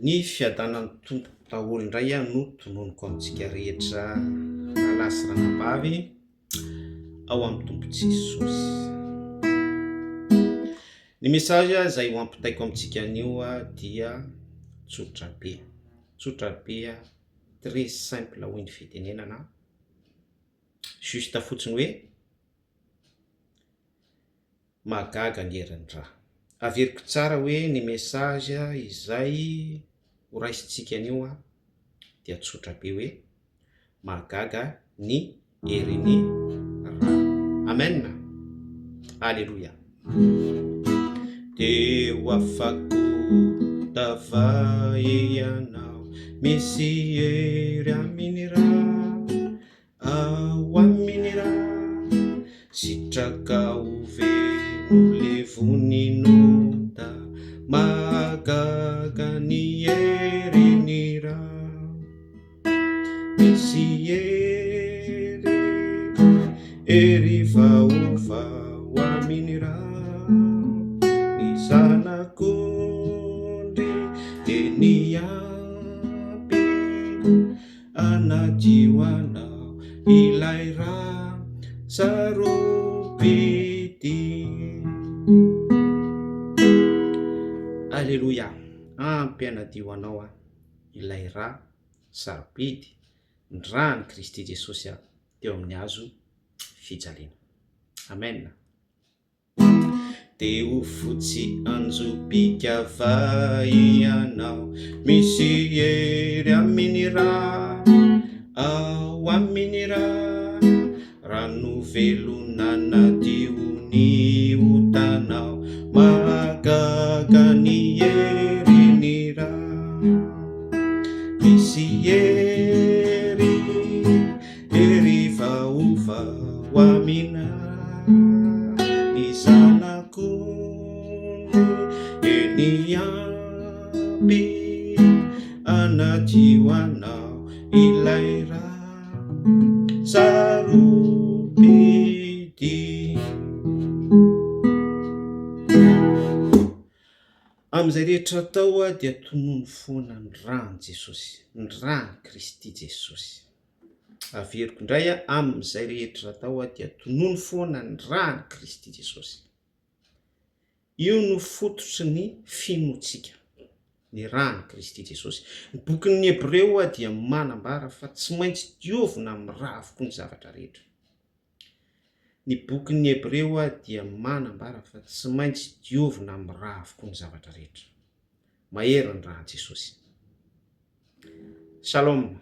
Ny fiadanan'ny Tompo daholo indray no tononiko amintsika rehetra rahalahy sy ranabavy ao amin'ny Tompo Jesosy. Ny message izay ho ampitaiko amintsika anio dia tsotra be, tsotra be, très simple hoy ny fitenenana, juste fotsiny hoe Mahagaga ny herin'ny ra. Averiko tsara hoe ny message izay ho raisintsika anio dia tsotra be hoe mahagaga ny herin'ny ra. Amen! Aleloia! Dia ho afako tava ianao, misy hery amin'ny ra. Ao aminy ra sitraka ho veno levony nota mahagaga ny heriny ra misy hery hery vaovao aminy ra ny zanak'ondry dia niampy Anadio anao ilay ra sarobidy. Aleloia! Ampy anadio anao aho ilay ra sarobidy, ny ran'i Kristy Jesosy teo amin'ny hazo fijaliana. Amen. Te ho fotsy anjobika va ianao? Misy hery amin'ny ra, ao amin'ny ra, Rano velona nadio ny otanao, Mahagaga ny herin'ny ra. Misy hery, Hery vaovao amina ny zanak'ondry eny ampy anadio anao ilay ra sarobidy. Amin'izay rehetra atao dia tonony foana ny ran'i Jesosy, ny ran'i Kristy Jesosy. Averiko indray amin'izay rehetra atao dia tonony foana ny ran'i Kristy Jesosy. Io no fototry ny finoantsika, ny ran'i Kristy Jesosy. Ny bokin'ny Hebreo dia manambara fa tsy maintsy diovina amin'ny ra avokoa ny zavatra rehetra. Ny bokin'ny Hebreo dia manambara fa tsy maintsy diovina amin'ny ra avokoa ny zavatra rehetra. Mahery ny ran'i Jesosy. Shalom.